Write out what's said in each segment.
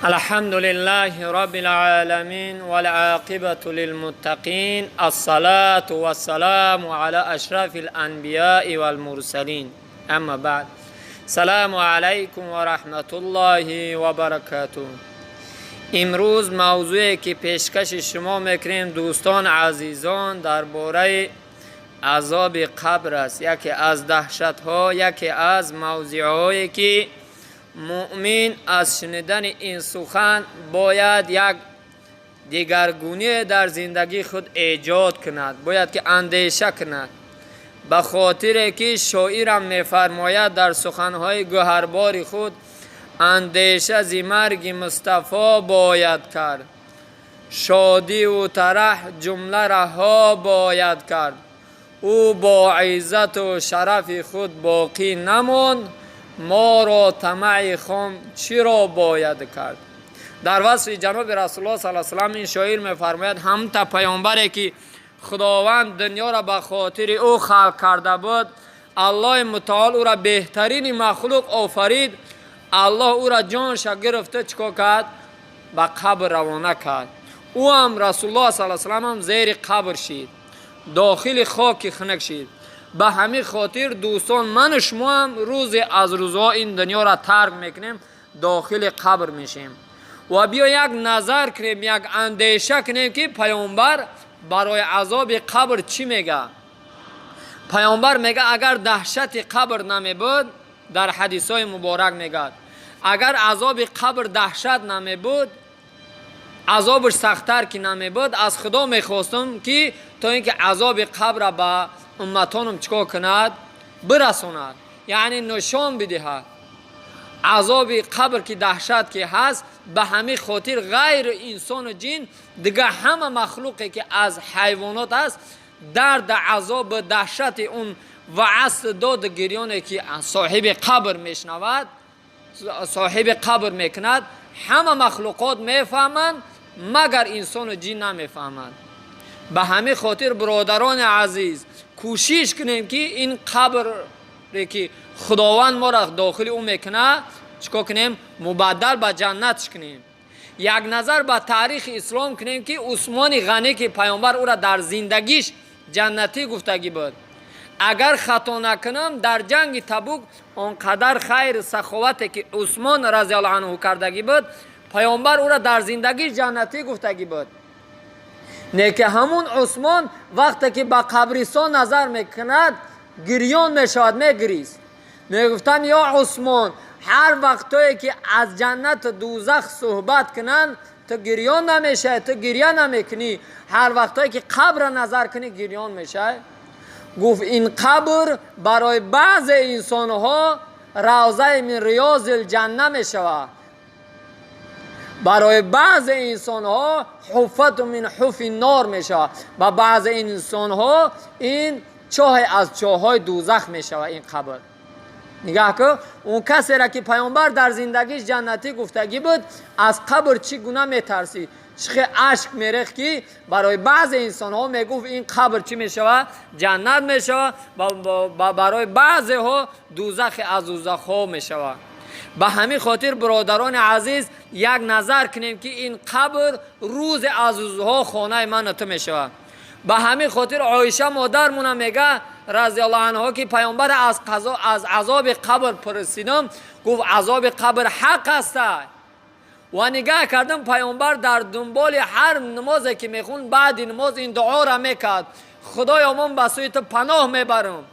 الحمد لله رب العالمين والعاقبة للمتقين الصلاة والسلام على أشرف الأنبياء والمرسلين أما بعد السلام عليكم ورحمة الله وبركاته. امروز موضوعی که پیشکش شما میکنیم، دوستان عزیزان، درباره عذاب قبر است. یکی از دهشت ها، یکی از موضوعهایی که مؤمن از شنیدن این سخن باید یک دیگرگونی در زندگی خود ایجاد کند، باید که اندیشه کند. به خاطر که شاعرم میفرماید در سخنهای گوهربار خود: اندیشه ز مرگ مصطفی باید کرد، شادی و طرح جمله رها باید کرد. او با عزت و شرف خود باقی نماند، ما را طمع خام چرا باید کرد؟ در وصف جناب رسول الله صلی الله علیه و سلم این شاعر میفرماید هم تا پیامبری که خداوند دنیا را به خاطر او خلق کرده بود، الله متعال او را بهترین مخلوق آفرید، الله او را جانش گرفته چیکار کرد؟ به قبر روانه کرد. او هم، رسول الله صلی الله علیه و سلم هم زیر قبر شید، داخل خاک خنک شید. به همین خاطر دوستان، من و شما هم روز از روزها این دنیا را ترک میکنیم، داخل قبر میشیم و بیا یک نظر کنیم، یک اندیشه کنیم که پیامبر برای عذاب قبر چی میگه. پیامبر میگه اگر دهشت قبر نمی بود، در حدیث های مبارک میگه اگر عذاب قبر دهشت نمی بود، عذابش سختتر که نمی بود، از خدا میخواستم که تا اینکه عذاب قبر به امتانم چیکار کند؟ برساند، یعنی نشان بدهد. عذاب قبر که دهشت که هست، به همین خاطر غیر انسان و جن دیگه همه مخلوقی که از حیوانات است، درد عذاب دهشت اون و اصل داد گریانه که صاحب قبر میشنود، صاحب قبر میکند، همه مخلوقات میفهمند، مگر انسان و جن نمیفهمند. به همین خاطر برادران عزیز، کوشش کنیم که این قبر که خداوند ما را داخل او میکنه، چیکار کنیم؟ مبدل به جنت کنیم. یک نظر به تاریخ اسلام کنیم که عثمان غنی که پیامبر او را در زندگیش جنتی گفتگی بود، اگر خطا نکنم در جنگ تبوک آنقدر خیر سخاوت که عثمان رضی الله عنه کردگی بود، پیامبر او را در زندگی جنتی گفتگی بود. نه که همون عثمان وقتی که به قبرستان نظر میکند گریان میشود، میگریست. میگفتن یا عثمان، هر وقتایی که از جنت دوزخ صحبت کنن تو گریان نمیشه، تو گریه نمیکنی، هر وقتایی که قبر نظر کنی گریان میشه؟ گفت این قبر برای بعض انسانها روضه من ریاض الجنه میشود، برای بعض انسان ها حفرة من حفر النار میشود و بعض انسان ها این چاه از چاه های دوزخ میشود این قبر. نگاه کن، اون کسی را که پیامبر در زندگیش جنتی گفتگی بود، از قبر چی گونه میترسی، چه اشک میریخت که برای بعض انسان ها میگفت این قبر چی میشود؟ جنت میشود و برای بعضی ها دوزخ از دوزخ ها میشود. به همین خاطر برادران عزیز، یک نظر کنیم که این قبر روز از روزها خانه من تو میشود. به همین خاطر عایشه مادرمون میگه رضی الله عنها که پیامبر از عذاب قبر پرسیدم، گفت عذاب قبر حق است. و نگاه کردم پیامبر در دنبال هر نمازی که میخون، بعد نماز این دعا را میکرد: خدایا من به سوی تو پناه میبرم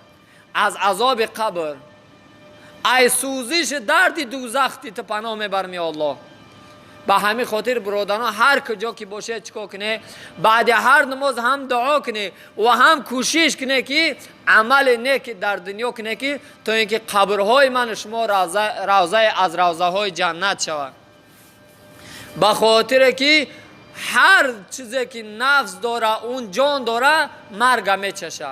از عذاب قبر، ای سوزش درد دوزخ تو پناه میبرم یا الله. به همین خاطر برادران، هر کجا که باشه چیکار کنه؟ بعد هر نماز هم دعا کنه و هم کوشش کنه که عمل نیک در دنیا کنه که تا اینکه قبرهای من شما روضه از روضه های جنت شود. به خاطر که هر چیزی که نفس داره، اون جان داره، مرگ میچشه.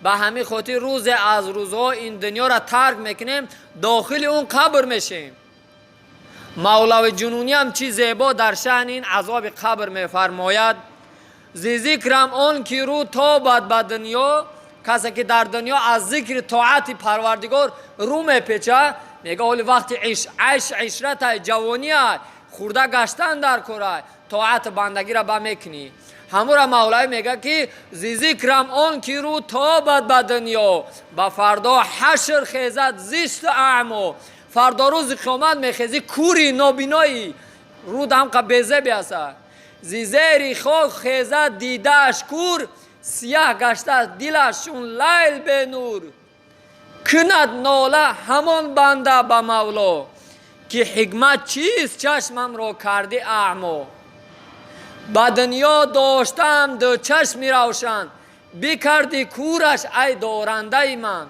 به همین خاطر روز از روزها این دنیا را ترک میکنیم، داخل اون قبر میشیم. مولوی جنونی هم چی زیبا در شأن این عذاب قبر میفرماید: ز ذکرم آن که رو تابد به دنیا. کسی که در دنیا از ذکر طاعت پروردگار رو میپیچه، میگه حالی وقتی عیش عشرت جوانی. Хӯрда гаштан дар корай, тоату бандагиро ба мекунӣ. Ҳамура Мавлавӣ мега, ки зи зикрам он ки рӯ тобад ба дунё, ба фардо ҳашр хезад зишту аъмо. Фардо рӯзи қиёмат мехезӣ, кури, нобиноӣ, рӯ дамқа безеби аста. Зи зери хок хезад дидааш кур, сияҳ гашта дилаш чун лайл бенур. Кунад нола ҳамон банда ба Мавло, ки ҳикмат чист, чашмамро кардӣ аъмо? Ба дунё доштаам ду чашми равшан, бикардӣ кӯраш, ай дорандаи ман.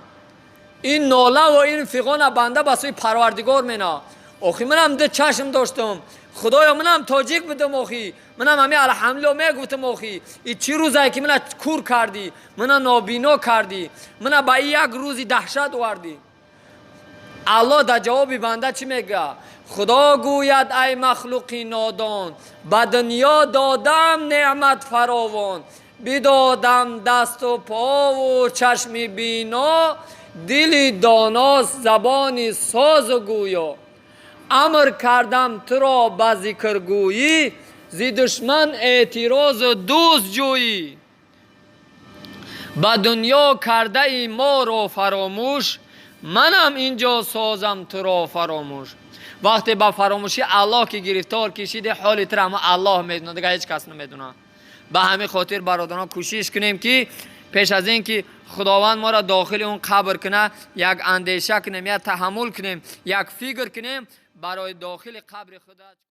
Ин нолаву ин фиғона банда ба сӯи Парвардигор мена: охи, манам ду чашм доштам, Худоё, манам тоҷик будам, охи, манам ҳами алҳамдулилло мегуфтам. Охи, и чӣ рӯзае, ки мана кур кардӣ, мана нобино кардӣ, мана ба як рӯзи даҳшат овардӣ? Аллоҳ дар ҷавоби банда чӣ мегӯяд? Худо гӯяд: ай махлуқи нодон, ба дунё додам неъмат фаровон, бидодам дасту пову чашми бино, дили доно, забони созу гӯё. Амр кардам туро ба зикргӯӣ, зи душман эътирозу дӯст ҷӯӣ. Ба дунё кардаи моро фаромӯш, манам инҷо созам туро фаромӯш. Вақте ба фаромӯшӣ Аллоҳ ки гирифтор кишиди, ҳоли тура ҳама Аллоҳ медонад, дигар ҳеҷ кас намедонад. Ба ҳамин хотир, бародарон, кӯшиш кунем, ки пеш аз ин ки Худованд моро дохили он қабр кунад, як андеша кунем, як таҳаммул кунем, як фикр кунем барои дохили қабри худа.